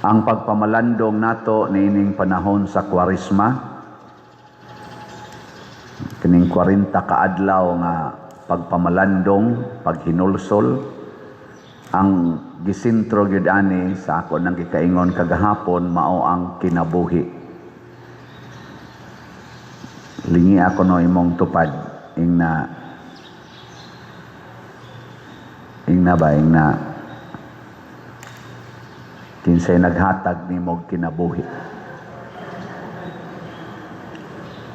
Ang pagpamalandong nato niining panahon sa Kwaresma, kining 40 ka adlaw nga pagpamalandong, paghinulsol, ang gisentro gyud ani sa ako nang gikaingon kagahapon mao ang kinabuhi. Lingi ako no imong tupad ingna ingna ba ingna kinsay naghatag nimog kinabuhi,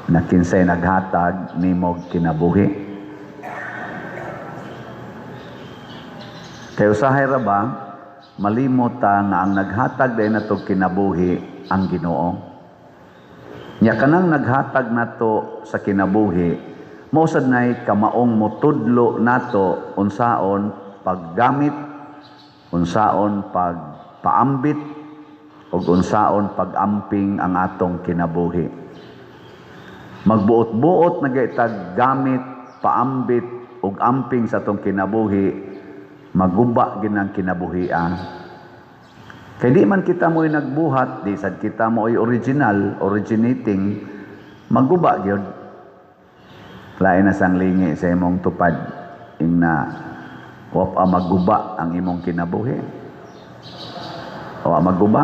na kinsay naghatag nimog kinabuhi. Kay usahay ra ba malimot ta nga ang naghatag day nato kinabuhi ang Ginoo. Nya kanang naghatag nato sa kinabuhi mao sad nay kamaong motudlo nato unsaon paggamit, unsaon pagpaambit ug unsaon pag-amping ang atong kinabuhi. Magbuot-buot na gaytag gamit, paambit ug amping sa atong kinabuhi, maguba gid ang kinabuhia. Kay di man kita mo'y nagbuhat, di sad kita mo'y original, originating, maguba gyud. Lain na sang lingi sa imong tupad ingna wa pa maguba ang imong kinabuhi. Wa maguba.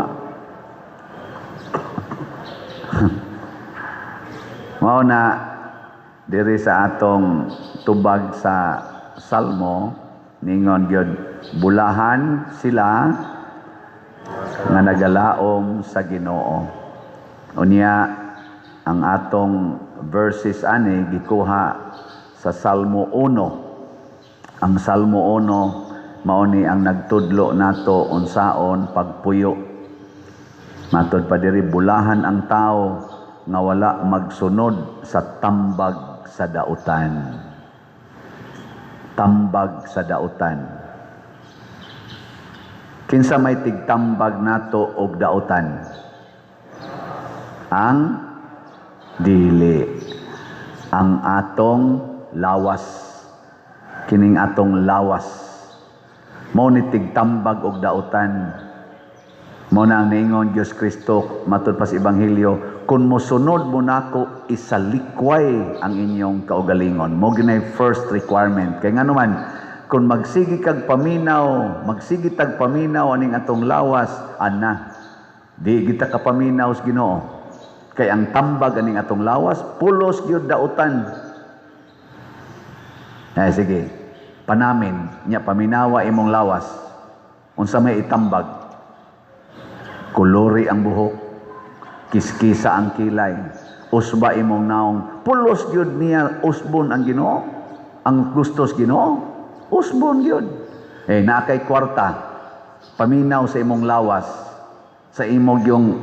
Mao na diri sa atong tubag sa Salmo ningon gyud bulahan sila nga nagalaom sa Ginoo. Unya ang atong verses ani gikuha sa Salmo 1. Ang Salmo 1 mao ni ang nagtudlo nato unsaon pagpuyo. Matod pa diri, bulahan ang tao nga wala magsunod sa tambag sa dautan. Tambag sa dautan. Kinsa may tigtambag nato og dautan? Ang dili, ang atong lawas. Kining atong lawas mao ni tigtambag og dautan. Mao na ang niingon Dios Kristo matud pa sa Ebanghelyo, kung mosunod mo nako, isalikway ang inyong kaugalingon. Mo ginay first requirement. Kay ngano man, kung magsigi kag paminaw, magsigi tag paminaw aning atong lawas, ana di kita kapaminaw sa Ginoo. Kay ang tambag aning atong lawas pulos gyud dautan. Ay sige, panamin nya paminawa imong lawas. Unsa may itambag? Kuluri ang buhok, kiskisa ang kilay, usba imong naong, pulos gyud niya usbon ang Ginoo. Ang gustos Ginoo, usbon gyud. Eh naa kay kwarta, paminaw sa imong lawas, sa imong yung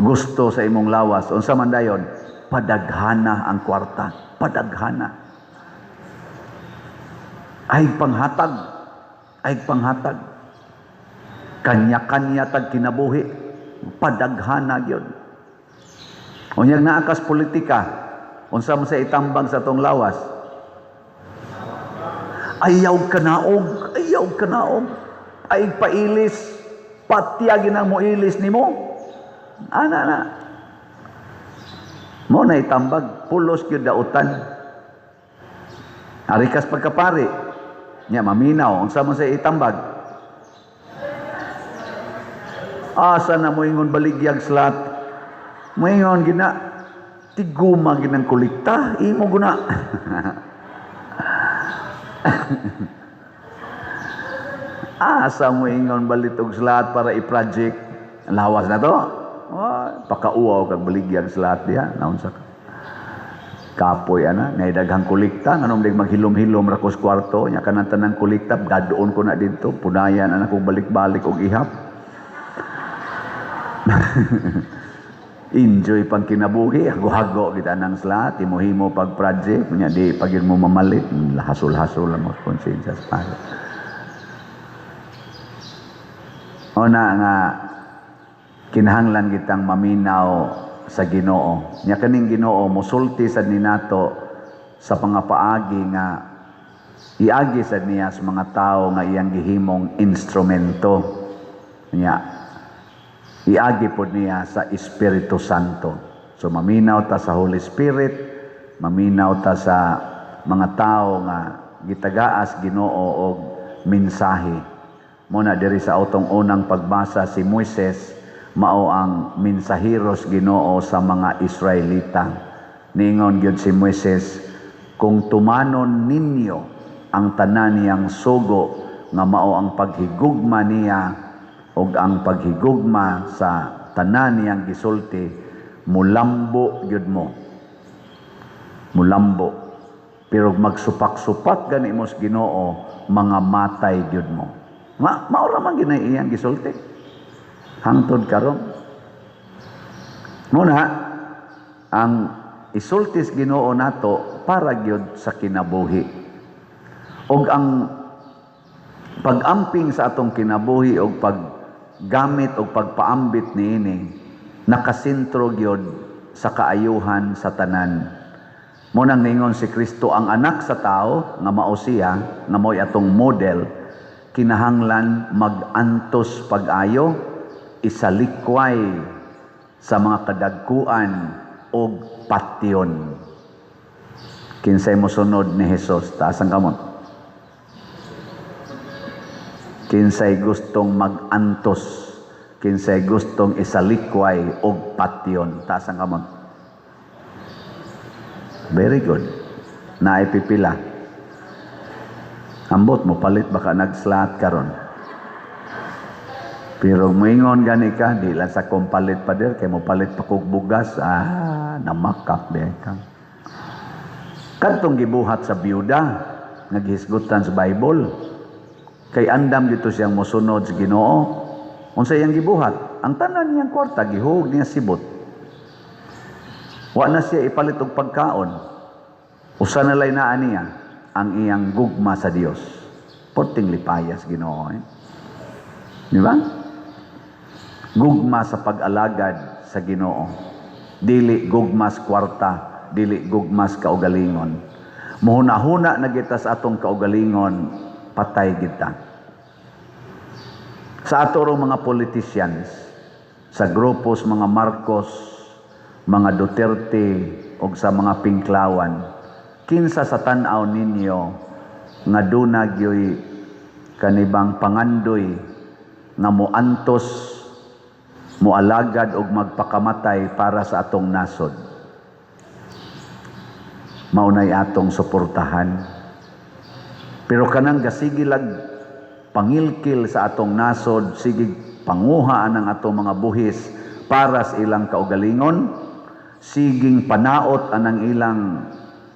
gusto sa imong lawas. Unsa man dayon? Padaghana ang kwarta, padaghana. Ay panghatag, ay panghatag. Kanya-kanya tag kinabuhi, padaghana gyud. Unyag naa kas politika, unsa man sa itambag sa atong lawas? Ayaw kanaog, ayaw kanaog. Ay pailis, patyagin ang moilis nimo. Ana na. Mo na itambag, pulos gyud dautan. Ari kas pagkapari, nya maminaw, unsa man sa itambag? Asa na moingon baligyag slat? Moingon gina tiguma ginang kolekta, imo guna. Asa mo ingon balitog slat para i-project? Lawas na to. Oh, pakauaw kag baligyag slat diha, naunsa ka. Kapoy ana, nay daghang kolekta, nganong dig maghilom-hilom ra kos kwarto, nya kanang tanang kolekta dadoon ko na didto, punayan ana kog balik-balik og ihap. Enjoy pang kinabuhi, hago-hago kita nang slat, himo-himo pag project, nya di pag yun mo mamalit, hasol-hasol ang mga konsensya sa pala. O na nga kinahanglan kitang maminaw sa Ginoo. Nya kaning Ginoo mosulti sad ni nato sa mga paagi nga iagi sad niya sa mga tao nga iyang gihimong instrumento. Nya iagi pod niya sa Espiritu Santo. So maminaw ta sa Holy Spirit, maminaw ta sa mga tao nga gitagaas Ginoo og mensahe. Muna diri sa atong unang pagbasa, si Moises mao ang mensaheros Ginoo sa mga Israelita. Ningon gyud si Moises, kung tumanon ninyo ang tanan niyang sugo nga mao ang paghigugma niya ug ang paghigugma sa tanan niyang gisulti, mulambo gyud mo. Mulambo. Pero magsupak-supak gani mo sa Ginoo, mga matay gyud mo. Mao ra man gyud iyang gisulti. Hangtod karon. Muna ang isultis Ginoo nato para gyud sa kinabuhi. Og ang pag-amping sa atong kinabuhi og paggamit og pagpaambit niini nakasentro gyud sa kaayuhan sa tanan. Mo nang ningon si Kristo, ang anak sa tao nga mao siya, nga mao'y atong model, kinahanglan mag-antos pag-ayo, isalikway sa mga kadagkuan og patyon. Kinsay mosunod ni Jesus? Taas ang kamot. Kinsay gustong mag-antos, kinsay gustong isalikway og patyon? Taas ang kamot. Very good. Naay pipila. Ambot mo palit baka nag-slot karon. Pero moingon gani ka, di lang sa kong palit, pader, kay mo palit pa kog bugas, ah, namakak di ka. Kadtong gibuhat sa biyuda, nga gihisgutan sa Bible, kay andam dito siyang mosunod sa Ginoo. Unsa iyang gibuhat? Ang tanan niyang kwarta gihug niya sibot. Wa na siya ipalit og pagkaon. Usa na lay naa niya, ang iyang gugma sa Dios. Porting lipayas Ginoo eh. Di ba? Gugma sa pag-alagad sa Ginoo. Dili gugmas kwarta, dili gugmas kaugalingon. Muhuna-huna na kita sa atong kaugalingon, patay kita. Sa ato rong mga politicians, sa grupos mga Marcos, mga Duterte, o sa mga Pinklawan, kinsa sa tan-aw ninyo nga duna gyoy kanibang pangandoy nga moantos, moalagad og magpakamatay para sa atong nasod? Maunay atong suportahan. Pero kanang gasigilag pangilkil sa atong nasod, sige panguha ang atong mga buhis para sa ilang kaugalingon, siging panaot anang ilang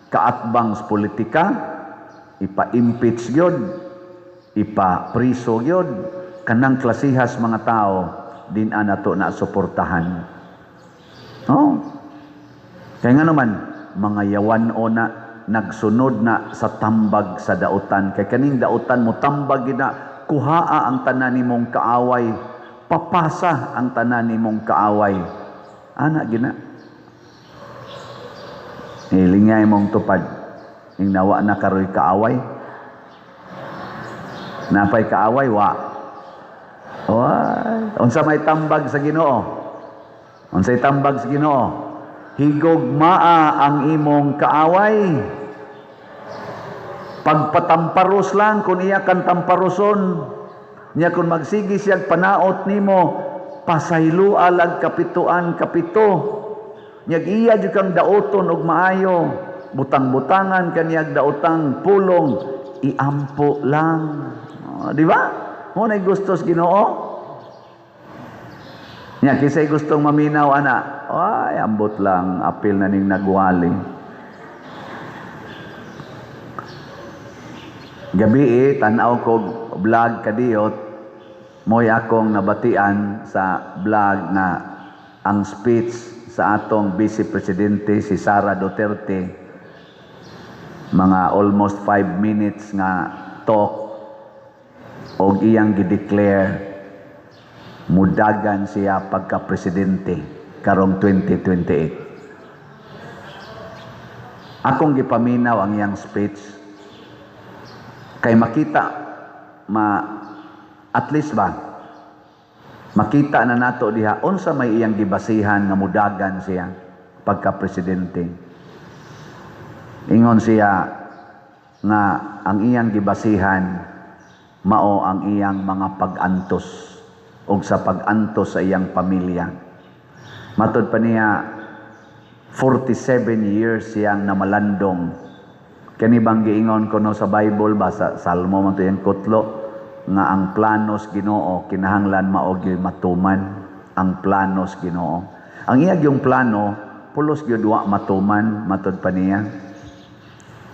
kaatbang sa politika, ipa-impeach gyud, ipa-priso gyud, kanang klasihas mga tao din nato na suportahan. Oh. Kaya nga naman, mga yawan o na nagsunod na sa tambag sa dautan. Kay kaning dautan mo tambag gina, kuhaa ang tanan nimong kaaway, papasa ang tanan nimong kaaway. Ana gina. Hilingay mong tupad. Ing nawa na karoy kaaway. Napay kaaway, wa. Way. Unsa may tambag sa Ginoo? Unsay tambag sa Ginoo? Higugmaa ang imong kaaway. Pagpatamparos lang kung iya kan tamparoson. Nya kung magsigi siyag panaot nimo, pasayloa lag kapituan kapito. Nyag iya jud kang daoton og maayo, butang-butangan kaniyag daotang pulong, iampo lang. Oh, di ba? Mo nay gustos Ginoo. Nya kinsay gustong maminaw ana? Ay, ambot lang, apil na ning nagwali. Gabi eh, tan-aw ko vlog kadiyot, mo'y akong nabatian sa vlog nga ang speech sa atong Vice Presidente si Sara Duterte, mga almost 5 minutes nga talk, og iyang gideclare mudagan siya pagka-presidente karong 2028. Akong gipaminaw ang iyang speech kay makita ma at least ba Makita na nato diha unsa may iyang gibasihan nga mudagan siya pagka presidente. Ingon siya nga ang iyang gibasihan mao ang iyang mga pag-antos og sa pag-antos sa iyang pamilya. Matod pa niya, 47 years siyang namalandong. Kani bang giingon kuno sa Bible ba, sa Salmo man to yung kutlo, nga ang planos Ginoo kinahanglan mao gyud matuman ang planos Ginoo. Ang iya gyung plano pulos gyud wa matuman, matod pa niya.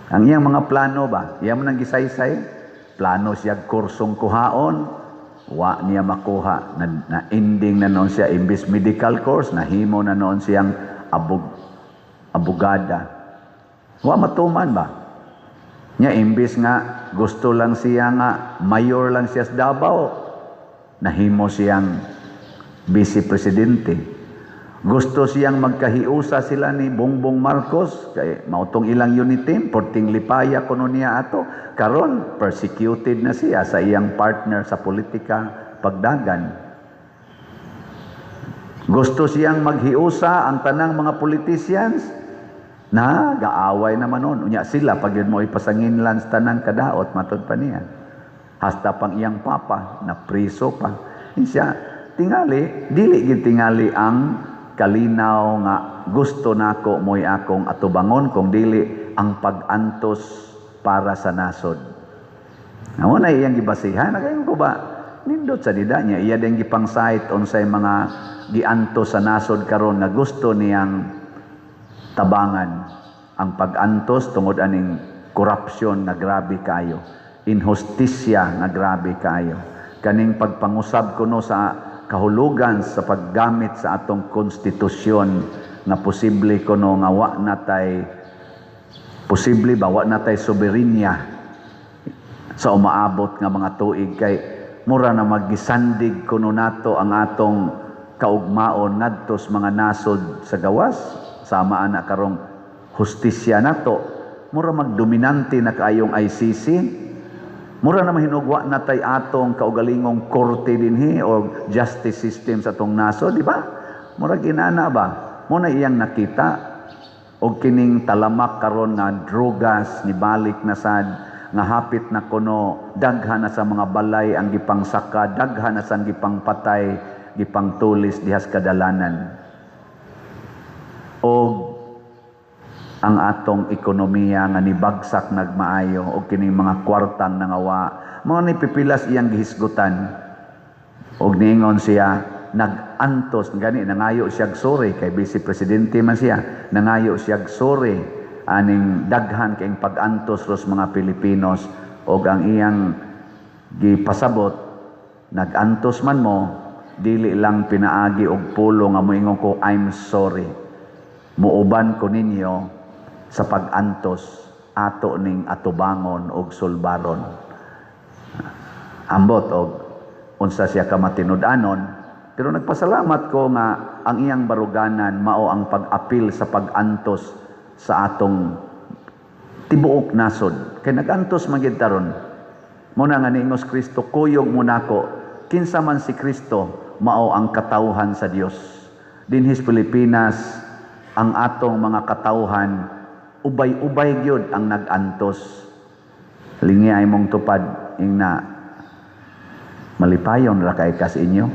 Ang iyang mga plano ba, iya man ang gisaysay, plano siya kursong kuhaon, wa niya makuha, na ending na noon siya, imbis medical course, nahimo na noon siyang abogada. Wa matuman ba? Nya imbis nga gusto lang siya nga mayor lang siya sa Davao, nahimo siyang vice presidente. Gusto siyang magkahiusa sila ni Bongbong Marcos kay mautong ilang unity, porting lipaya kuno niya ato. Karon persecuted na siya sa iyang partner sa politika pagdagan. Gusto siyang maghiusa ang tanang mga politicians na gaaway naman nun. Unya sila pag yun mo ipasanginlan sa tanang kadaot, matod pa niya. Hasta pang iyang papa na priso pa. Siya tingali dili gid tingali ang kalinaw nga gusto nako mo'y akong atubangon kung dili ang pag-antos para sa nasod. Amo na iyang gibasihan, nagayon ko ba nindot sa dida niya, iya din gipang-cite unsay mga giantos sa nasod karon nga gusto niyang tabangan ang pag-antos tungod aning korupsyon nga grabe kaayo, inhustisya nga grabe kaayo, kaning pagpangusab kuno sa kahulugan sa paggamit sa atong konstitusyon nga posible kuno nga wa natay, posible ba wa natay soberenya sa umaabot nga mga tuig, kay mura na maggisandig kuno nato ang atong kaugmaon ngadto sa mga nasod sa gawas. Sama ana karong hustisya nato, mura magdominante na kaayong ICC, mura na mahinugwa na tay atong kaugalingong korte dinhi o justice system sa atong nasod, di ba? Mura ginana ba mo na iyang nakita. Og kining talamak karon nga drogas nibalik na sad nga hapit na kuno daghan na sa mga balay ang gipangsaka, daghan na sa gipangpatay, gipangtulis dihas kadalanan. Og ang atong ekonomiya nga nibagsak nagmaayo og kining mga kwartang nangawa, mga ni pipilas iyang gihisgutan. Og niingon siya nag-antos gani, nangayo siya sorry kay vice presidente man siya, nangayo siya sorry aning daghan kayong pag-antos ros mga Pilipinos. Og ang iyang gipasabot, nag-antos man mo, dili lang pinaagi og pulo nga moingon ko "I'm sorry." Muuban ko ninyo sa pag-antos, ato ning atubangon og sulbaron. Ambot og unsa siya ka matinud-anon, pero nagpasalamat ko nga ang iyang baruganan mao ang pag-apil sa pag-antos sa atong tibuok nasod kay nag-antos man gid taron. Mo na nga niingos Kristo, "Kuyog mo nako." Kinsa man si Kristo? Mao ang katawhan sa Dios. Dinhis Pilipinas, ang atong mga katawhan ubay-ubay gyud ang nag-antos. Lingi ay mong tupad, ingna malipayon ra kay kas inyo.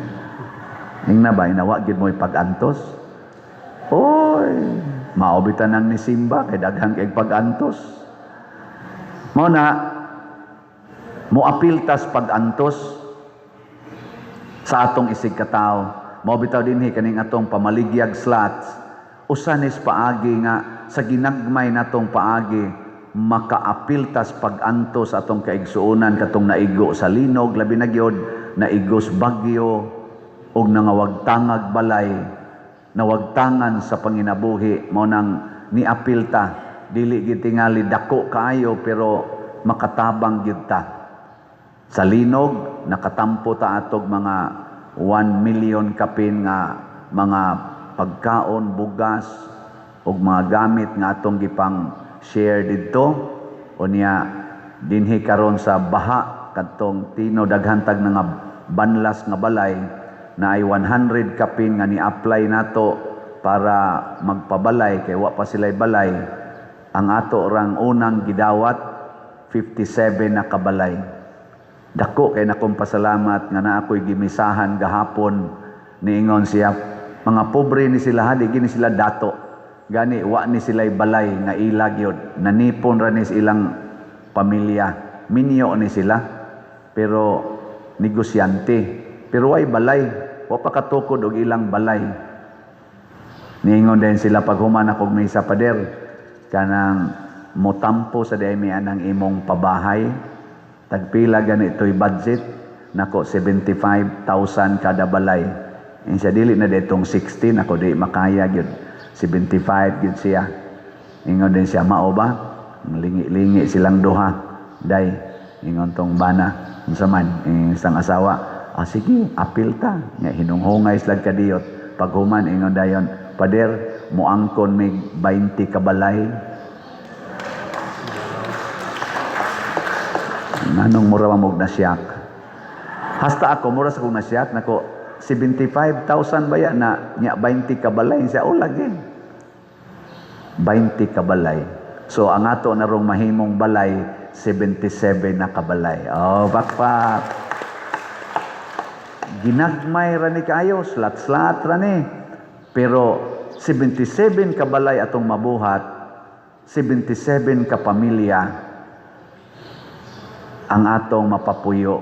Ingna ba inawa gyud mo pag-antos? Oy, mao bitan ang nisimba kay daghan kay pag-antos. Mao na moapil tas pag-antos sa atong isig katawo. Mao bitaw dinhi kaning atong pamaligyag slots, usa nis paagi nga sa ginagmay natong paagi makaapil tas pag-antos sa atong kaigsuonan katong naigo sa linog, labi na gyud naigos bagyo og nangawagtangag balay, nawagtangan sa panginabuhi. Mao nang niapil ta, dili gid tingali dako kaayo pero makatabang gyud ta. Sa linog nakatampo ta atog mga 1 million kapin nga mga pagkaon, bugas ug mga gamit nga atong gipang share didto. Unya dinhi karon sa baha kadtong Tino, daghan tag nga banlas nga balay. Na ay 100 kapin nga ni-apply nato para magpabalay kay wa pa sila balay. Ang ato rang unang gidawat, 57 na kabalay. Dako kay nakong pasalamat nga naa ko'y gimisahan gahapon. Niingon siya, mga pobre ni sila ha, di gini sila dato. Gani wa ni sila balay nga ila gyud. Nanipon ra ni sa ilang pamilya. Minyo ni sila pero negosyante. Pero way balay, wa pa katukod og ilang balay. Niingon din sila pag human akong misa, "Pader, kanang motampo sa diay mi anang imong pabahay. Tagpila gani ito'y budget?" Nako, 75,000 kada balay. Insa, "Dili na ditong 60?" Nako, di makaya gyud. 75 gyud siya. Ingon din siya, "Mao ba?" Lingi-lingi silang duha. "Day," ingon tong bana. "Unsa man?" Isang asawa. "Ah, sige, apil ta." Nga hinunghungay sila kadiyot. Paghuman, ingon dayon, "Pader, muangkon mig 20 kabalay." Nganong mura man og nasyak? Hasta ako, mura sa kong nasyak, nako, 75,000 ba ya na nya 20 kabalay siya o lagi. 20 kabalay. So ang ato na rong mahimong balay, 77 na kabalay. Oh, bakpak. Ginagmay ra ni kaayo, slat-slat ra ni. Pero 77 kabalay atong mabuhat, 77 ka pamilya ang atong mapapuyo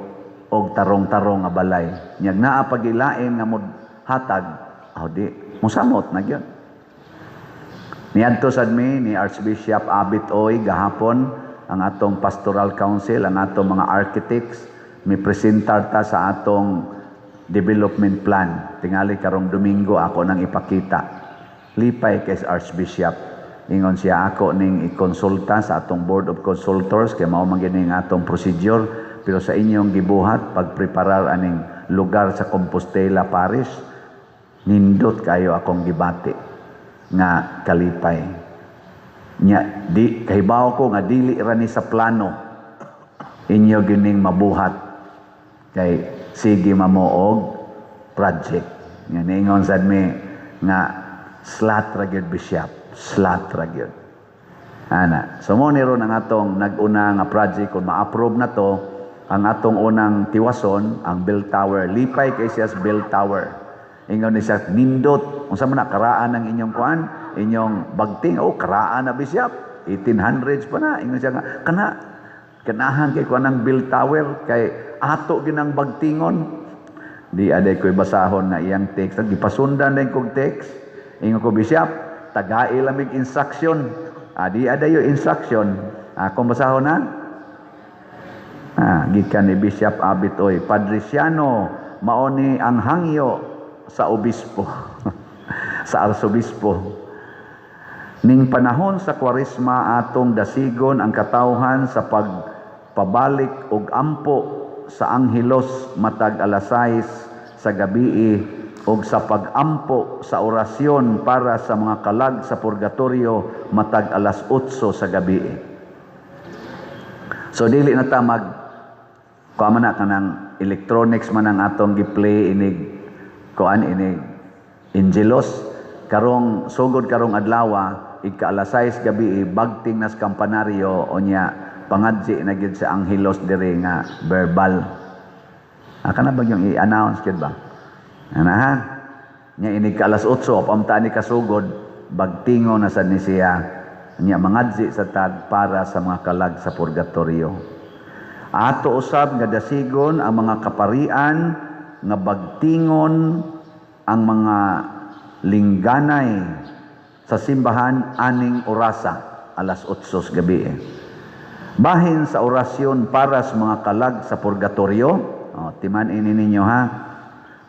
og tarong-tarong nga balay. Nyag naa pagilain nga mo hatag, aw di musamot na gyud. Niadto sad mi ni Archbishop Abit Oy gahapon, ang atong pastoral council, ang atong mga architects, mi presentar ta sa atong development plan. Tingali karong Domingo ako nang ipakita. Lipay kay Archbishop. Ingon siya, "Ako ning ikonsulta sa atong board of consultors kay mao man gini ang atong procedure, pero sa inyong gibuhat pagpreparar aning lugar sa Compostela Parish, nindot kayo akong gibati nga kalipay." Nya di kahibaw ko nga dili ra ni sa plano inyo gining mabuhat kay sige mamo og project. Nga niingon sad mi nga slat ra gyud, Bishop, slat ra gyud ana. So mo ni ron ang atong nag-una nga project. Kung ma-approve na to, ang atong unang tiwason ang bell tower. Lipay kay siya sa bell tower. Ingon ni siya, "Nindot. Unsa man na karaan ang inyong kuan, inyong bagting?" "Oh, karaan na, Bishop, 1800s pa na." Ingon siya nga kana kanahan kay kuan ang bell tower kay ato ginang bagtingon. Di aday ko'y basahon na iyang text. Gipasundan din kog text. Ingon ko, "Bishop, tagai lamig instruction." Ah, di aday yung instruction. Akong basahon na. Ah, gikan ni Bishop Abit Oy. "Padre Siano, mao ni ang hangyo sa obispo, sa arsobispo. Ning panahon sa Kwaresma, atong dasigon ang katawhan sa pagpabalik og ampo sa Anghelos matag alas 6 sa gabii og sa pagampo sa orasyon para sa mga kalag sa purgatorio matag alas 8 sa gabii." So dili na ta mag kuan man na kanang electronics man ang atong gi-play inig kuan, inig Angelus. Karong sugod karong adlaw, igka alas 6 gabi, bagting nas kampanaryo, unya pangadji na gyud sa Angelus diri nga verbal. Ah, kana ba yung i-announce gyud ba? Ana ha? Nya inig ka alas 8, pamta ni kasugod, bagtingo na sad ni siya. Nya mangadji sa tag para sa mga kalag sa purgatorio. Ato usab nga dasigon ang mga kaparian nga bagtingon ang mga lingganay sa simbahan aning orasa, alas 8 sa gabi. Bahin sa orasyon para sa mga kalag sa purgatorio, oh, timan ini ninyo ha,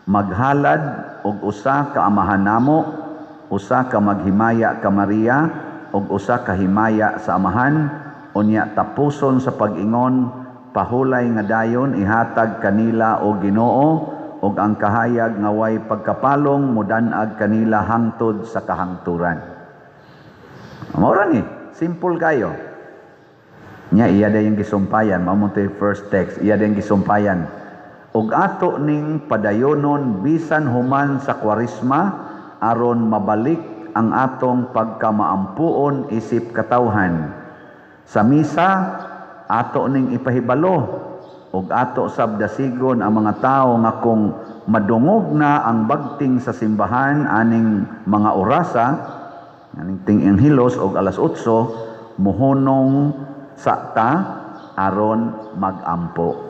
maghalad og usa ka Amahan Namo, usa ka Maghimaya ka Maria, og usa ka Himaya sa Amahan, unya tapuson sa pag-ingon, "Pahulay nga dayon ihatag kanila o Ginoo og ang kahayag nga way pagkapalong mudanag kanila hangtod sa kahangturan." Mao ra ni, simple kayo. Nya iya yung gisumpayan, mao mo first text, iya yung gisumpayan. Ug ato ning padayonon bisan human sa Kwaresma aron mabalik ang atong pagkamaampuon isip katawhan. Sa misa, ato ning ipahibalo ug ato sab dasigon ang mga tawo nga kung madungog na ang bagting sa simbahan aning mga orasa, aning ting-ang hilos og alas 8, muhunong sa ta aron magampo.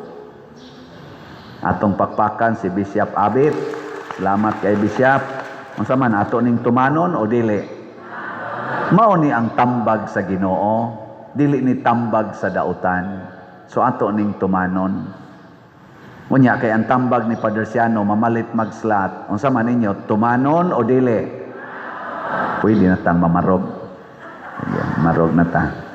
Atong pakpakan si Bishop Abit. Salamat kay Bishop. Unsa man, ato ning tumanon o dili? Mao ni ang tambag sa Ginoo, dili ni tambag sa dautan. So ato ning tumanon. Unya kay ang tambag ni Padre Ciano, mamalit mag-slot. Unsa man ninyo, tumanon o dili? Pwede na tang mamarog. Ayan, marog na ta.